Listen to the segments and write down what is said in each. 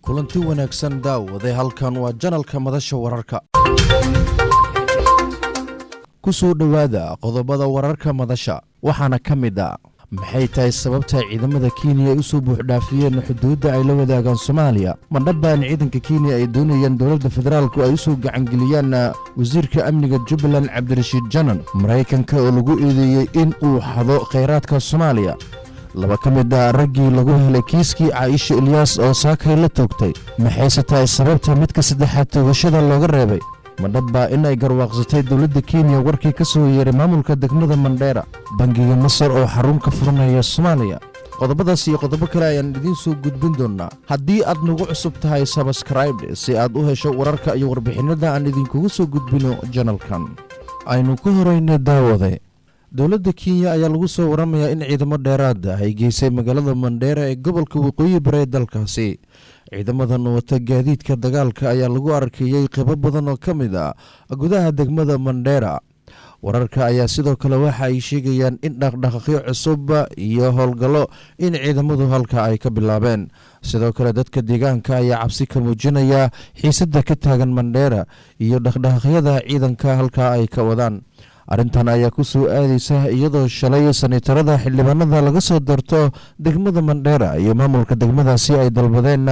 Kulanti wanaagsan daawade, halkan waa janalka Madasha Wararka. Ku soo dhowaada qodobada wararka Madasha, waxaana ka mid a: maxay tahay sababta ciidamada Kenya ay u soo buuxdhaafiyeen xuduudda ay la wadaagaan Soomaaliya? Mandhabaan ciidanka Kenya ay doonayaan dowladda federaalku ay u soo gacangeliyaan wasiirka amniga Jubbaland Cabdirashiid Janan? Maraykanka oo lagu eedeeyey in uu xado khayraadka Soomaaliya. Laba ka mid a raggii lagu helay kiiskii Caaisha Ilyaas oo saakay la toogtay, maxayse tahay sababta midka saddexaad toogashada looga reebay? Madhabbaa in ay garwaaqsatay dowladda Kenya warkii ka soo yeeray maamulka degmada Mandheera? Bangiga Masar oo xarun ka furanaya Soomaaliya. Qodobadaas iyo qodobo kale ayaan idiin soo gudbin doonnaa. Haddii aad nagu cusub tahay, subscribe si aad u hesho wararka iyo warbixinnada aan idinkugu soo gudbino janalkan. Aynu ku horayna daawade, dowladda Kenya ayaa lagu soo waramayaa in ciidamo dheeraada ay geysay magaalada Mandheera ee gobolka Waqooyi Bare ee dalkaasi. Ciidamadan wata gaadiidka dagaalka ayaa lagu arkeeyey qeybo badan oo ka mid ah gudaha degmada Mandheera. Wararka ayaa sidoo kale waxa ay sheegayaan in dhaqdhaqaaqyo cusub iyo howlgallo in ciidamadu halka ay ka bilaabeen. Sidoo kale dadka deegaanka ayaa cabsi ka muujinaya xiisadda ka taagan Mandheera iyo dhaqdhaqaaqyada ciidanka halka ay ka wadaan. Arrintan ayaa ku soo aadeysa iyadoo shalay sanitarada xildhibaanada laga soo doorto degmada Mandheera iyo maamulka degmadaasi ay dalbadeen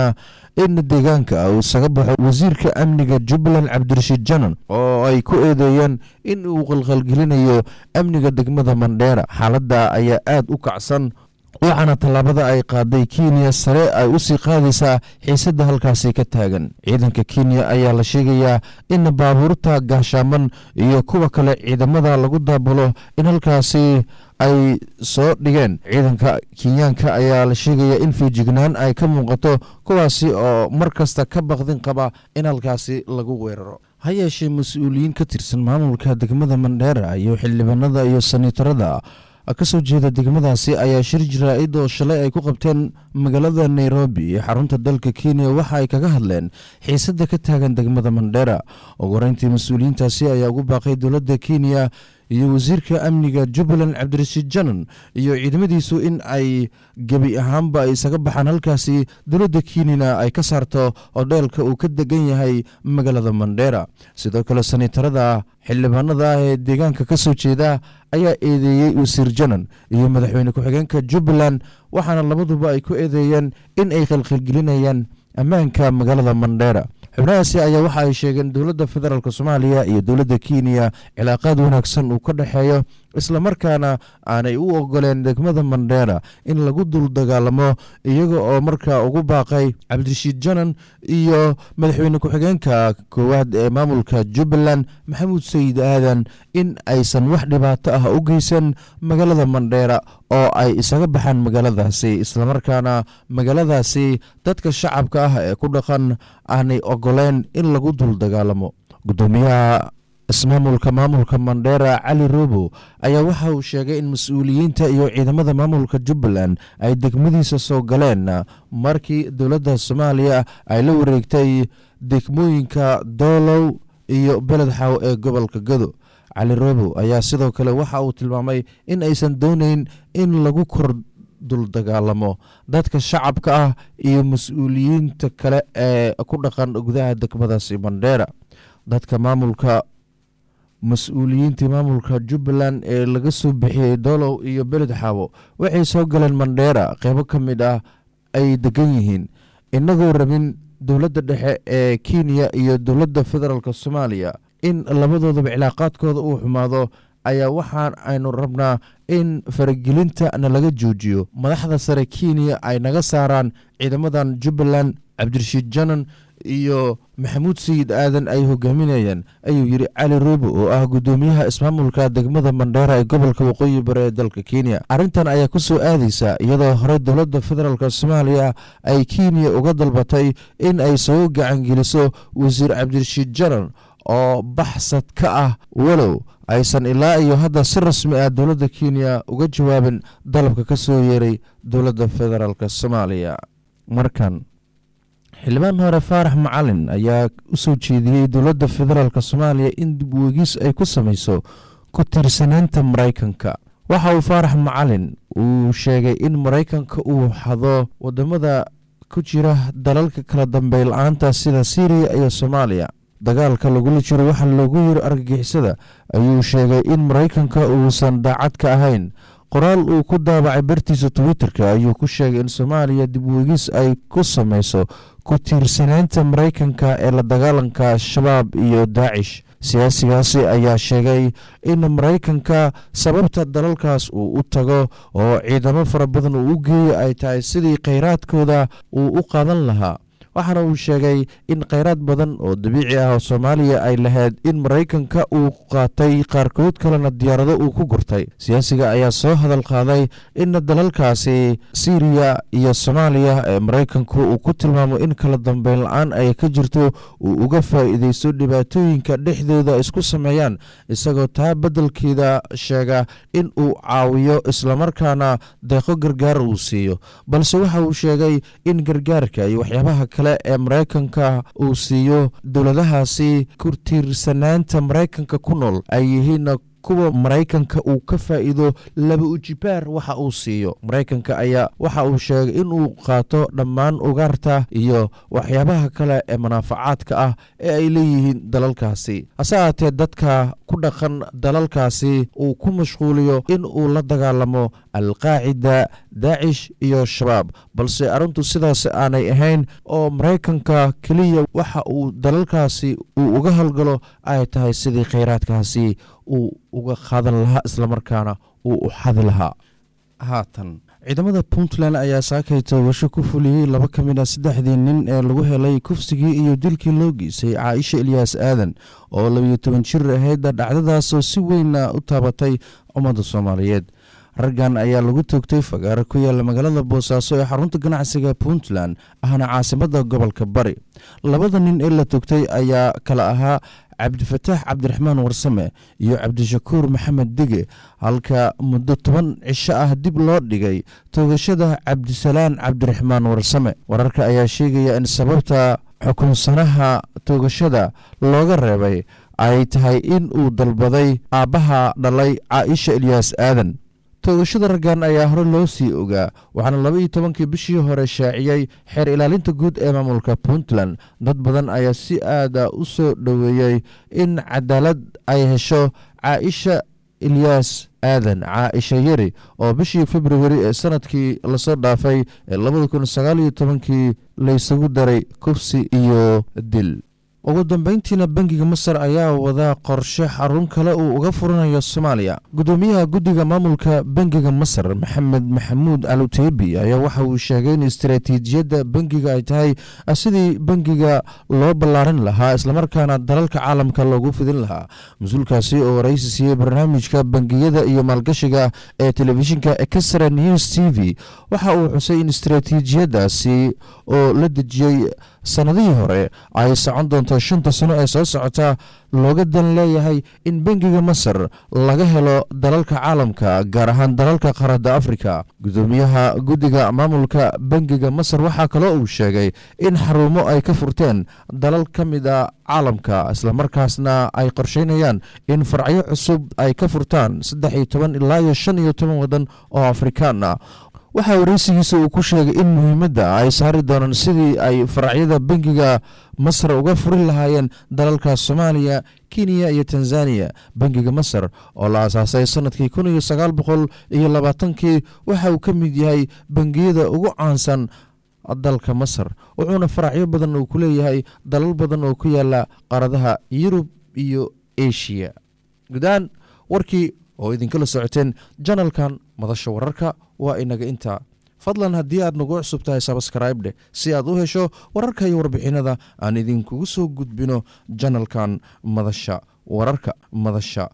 in deegaanka uu isaga baxo wasiirka amniga Jubbaland Cabdirashiid Janan, oo ay ku eedeeyeen in uu qalqalgelinayo amniga degmada Mandheera. Xaaladda ayaa aada u kacsan, waxaana tallaabada ay qaaday Kenya sare ay u sii qaadaysaa xiisadda halkaasi ka taagan. Ciidanka Kenya ayaa la sheegayaa in baabuurta gaashaaman iyo kuwa kale ciidamada lagu daabulo in halkaasi ay soo dhigeen. Ciidanka Kenyaanka ayaa la sheegayaa in feejignaan ay ka muuqato, kuwaasi oo mar kasta ka baqdin qaba in halkaasi lagu weeraro. Ha yeeshee, mas-uuliyiin ka tirsan maamulka degmada Mandheera iyo xildhibaanada iyo sanitarada ka soo jeeda degmadaasi ayaa shir jaraa'id oo shalay ay ku qabteen magaalada Nairobi ee xarunta dalka Kenya waxa ay kaga hadleen xiisadda ka taagan degmada Mandheera. Ugu horeyntii, mas-uuliyiintaasi ayaa ugu baaqay dowladda Kenya iyo wasiirka amniga Jubbaland Cabdirashiid Janan iyo ciidamadiisu in ay gebi ahaanba ay isaga baxaan halkaasi, dowladda Kenyana ay ka saarto hodheelka uu ka degan yahay magaalada Mandheera. Sidoo kale sanitarada xildhibaanada ah ee deegaanka ka soo jeeda ayaa eedeeyey wasiir Janan iyo madaxweyne ku-xigeenka Jubbaland, waxaana labaduba ay ku eedeeyeen in ay khalkhalgelinayaan ammaanka magaalada Mandheera. Xubnahaasi ayaa waxa ay sheegeen dowladda federaalk Soomaaliya iyo dowladda Kenya cilaaqaad wanaagsan uu ka dhexeeyo, islamarkaana aanay u ogoleen degmada Mandheera in lagu dul dagaalamo, iyaga oo markaa ugu baaqay Cabdirashiid Janan iyo madaxweyne ku-xigeenka koowaad ee maamulka Jubbaland Maxamuud Sayid Aadan in aysan wax dhibaato ah u geysan magaalada Mandheera oo ay isaga baxaan magaaladaasi, islamarkaana magaaladaasi dadka shacabka ah ee ku dhaqan aanay ogoleen in lagu dul dagaalamo. Gudoomiyaha ismaamulka maamulka Mandheera Cali Robo ayaa waxa uu sheegay in mas-uuliyiinta iyo ciidamada maamulka Jubbaland ay degmadiisa soo galeen markii dowladda Soomaaliya ay la wareegtay degmooyinka Doolow iyo Beledxaw ee gobolka Gado. Cali Robo ayaa sidoo kale waxa uu tilmaamay in aysan doonayn in lagu kor dul dagaalamo dadka shacabka ah iyo mas-uuliyiinta kale ee ku dhaqan gudaha degmadaasi Mandheera. Dadka maamulka mas-uuliyiintii maamulka Jubbaland ee laga soo bixiyey Doolow iyo Beled Xaawo waxay soo galeen Mandheera, qeybo ka mid ah ay degan yihiin. Inagoo rabin dowladda dhexe ee Kenya iyo dowladda federaalk Soomaaliya in labadoodaba cilaaqaadkooda uu xumaado, ayaa waxaan aynu rabnaa in faragelinta na laga joojiyo, madaxda sare Kenya ay naga saaraan ciidamadan Jubbaland Cabdirashiid Janan iyo Maxamuud Sayid Aadan ay hogaaminayaan, ayuu yidhi Cali Robo oo ah guddoomiyaha ismaamulka degmada Mandheera ee gobolka Waqooyi Bare ee dalka Kenya. Arrintan ayaa ku soo aadaysa iyadoo horey dowladda federaalk Soomaaliya ay Kenya uga dalbatay in ay soo gacangeliso wasiir Cabdirashiid Janan oo baxsad ka ah, walow aysan ilaa iyo hadda si rasmi ah dowladda Kenya uga jawaabin dalabka ka soo yeeray dowladda federaalk Soomaaliya. Markan, xildhibaan hore Faarax Macalin ayaa u soo jeediyey dowladda federaalk Soomaaliya in dib weegis ay ku samayso ku tiirsanaanta Maraykanka. Waxa uu Faarax Macalin uu sheegay in Maraykanka uu xado wadamada ku jira dalalka kala dambey la-aanta sida Siiriya iyo Soomaaliya. Dagaalka lagula jiro waxaa loogu yiro argagixisada ayuu sheegay in Maraykanka uusan daacad ka ahayn. Qoraal uu ku daabacay bartiisa Twitterka ayuu ku sheegay in Soomaaliya dib weegis ay ku sameyso ku tiirsanaanta Maraykanka ee la dagaalanka Shabaab iyo Daacish. Siyaasigaasi ayaa sheegay in Maraykanka sababta dalalkaas uu u tago oo ciidamo fara badan uu u geeyo ay tahay sidii kheyraadkooda uu u qaadan lahaa, waxaana uu sheegay in kheyraad badan oo dabiici ah oo Soomaaliya ay lahayd in Maraykanka uu qaatay, qaarkood kalena diyaarado uu ku gurtay. Siyaasiga ayaa soo hadal qaaday in dalalkaasi Siiriya iyo Soomaaliya ee Maraykanku uu ku tilmaamo in kala dambeyn la-aan ay ka jirto uu uga faa'iideysto dhibaatooyinka dhexdooda isku sameeyaan, isagoo taa beddelkeeda sheega in uu caawiyo islamarkaana deeqo gargaar uu siiyo. Balse waxa uu sheegay in gargaarka iyo waxyaabaha kale ee Maraykanka uu siiyo dowladahaasi ku tiirsanaanta Maraykanka ku nool ay yihiin kuwa Maraykanka uu ka faa'iido laba ujibaar waxa uu siiyo Maraykanka. Ayaa waxa uu sheegay inuu qaato dhammaan ugaarta iyo waxyaabaha kale ee manaafacaadka ah ee ay leeyihiin dalalkaasi, hase ahaatee dadka ku dhaqan dalalkaasi uu ku mashquuliyo in uu la dagaalamo Alqaacida, Daacish iyo Shabaab. Balse arrintu sidaas aanay ahayn oo Maraykanka keliya waxa uu dalalkaasi uu uga howlgalo ay tahay sidii kheyraadkaasi uu uga qaadan lahaa islamarkaana uu u xadi lahaa. Haatan ciidamada Puntland ayaa saakay toobasho ku fuliyey laba ka mid ah saddexdii nin ee lagu helay kufsigii iyo dilkii loo geysay Caaisha Ilyaas Aadan oo 12 jir ahayd, dhacdadaasoo si weyna u taabatay ummadda Soomaaliyeed. Raggan ayaa lagu toogtay fagaaro ku yaala magaalada Boosaaso ee xarunta ganacsiga Puntland ahna caasimadda gobolka Bari. Labada nin ee la toogtay ayaa kala ahaa Cabdifataax Cabdiraxmaan Warsame iyo Cabdishakuur Maxamed Dige, halka muddo 10 cisho ah dib loo dhigay toogashada Cabdisalaan Cabdiraxmaan Warsame. Wararka ayaa sheegaya in sababta xukunsanaha toogashada looga reebay ay tahay in uu dalbaday aabbaha dhalay Caaisha Ilyaas Aadan. Toogashada raggan ayaa hore loo sii ogaa, waxaana 12-kii bishii hore shaaciyey xeer ilaalinta guud ee maamulka Puntland. Dad badan ayaa si aada u soo dhoweeyey in cadaalad ay hesho Caaisha Ilyaas Aadan, Caaisha Yeri, oo bishii Februari ee sanadkii lasoo dhaafay ee 2019-kii laysugu daray kufsi iyo dil. Ugu dambeyntiina, Bangiga Masar ayaa wadaa qorshe xarun kale uu uga furanayo Soomaaliya. Gudoomiyaha guddiga maamulka Bangiga Masar, Maxamed Maxamuud Al Utebi, ayaa waxa uu sheegay in istaraatiijiyadda bangiga ay tahay sidii bangiga loo ballaarin lahaa islamarkaana dalalka caalamka loogu fidin lahaa. Mas-uulkaasi oo waraysi siiyey barnaamijka bangiyada iyo maalgashiga ee telefishinka Extra News TV waxa uu xusay in istaraatiijiyadaasi oo la dejiyey sanadihii hore ay socon doonto 5-ta sano ee soo socota, looga dan leeyahay in Bangiga Masar laga helo dalalka caalamka, gaar ahaan dalalka qaarada Afrika. Gudoomiyaha guddiga maamulka Bangiga Masar waxaa kaloo uu sheegay in xarumo ay ka furteen dalal ka mid a caalamka, islamarkaasna ay qorsheynayaan in faracyo cusub ay ka furtaan 13 ilaa iyo 15 wadan oo Afrikaan ah. Waxaa wareysigiisa uu ku sheegay in muhiimadda ay saari doonaan sidii ay faracyada Bangiga Masar uga furi lahaayeen dalalka Soomaaliya, Kenya iyo Tanzaniya. Bangiga Masar oo la aasaasay sanadkii 1920-kii waxa uu ka mid yahay bangiyada ugu caansan dalka Masar, wuxuuna faracyo badan uu ku leeyahay dalal badan oo ku yaala qaaradaha Yurub iyo Eshiya. Gudahaan warkii oo idinkala socoteen janalkan Madasha Wararka waa inaga intaa. Fadlan haddii aad nagu cusub tahay, subscribe dheh si aad u hesho wararka iyo warbixinada aan idinkugu soo gudbino janalkan Madasha Wararka. Madasha.